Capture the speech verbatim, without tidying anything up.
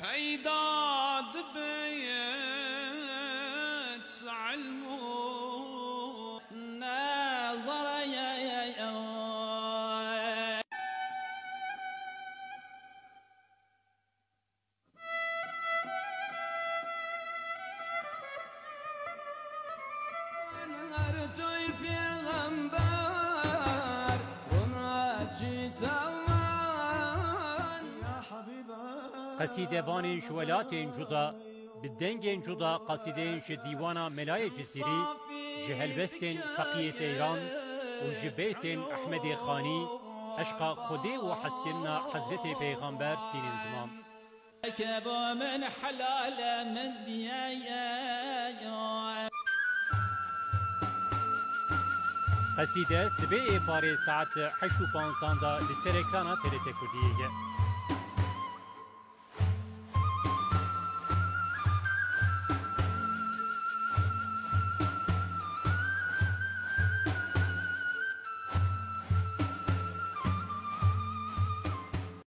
Peyda dibêt ilm û nezere. Her toy pêxember, rûna çî çawan. Qesîdevanên ji welatên cuda, bi dengên cuda qesîdeyên ji dîwana Melayê Cizîrî, ji helbestên Feqiyê Teyran û ji beytên Ehmedê Xanî, eşqa Xwedê û hezkirina Hezretê Peyxember tînin ziman. Ke bo min helal e, min diye ye. Qesîde sibê ê parê saet heşt û panzdan de li ser ekrana T R T Kurdiyê ye.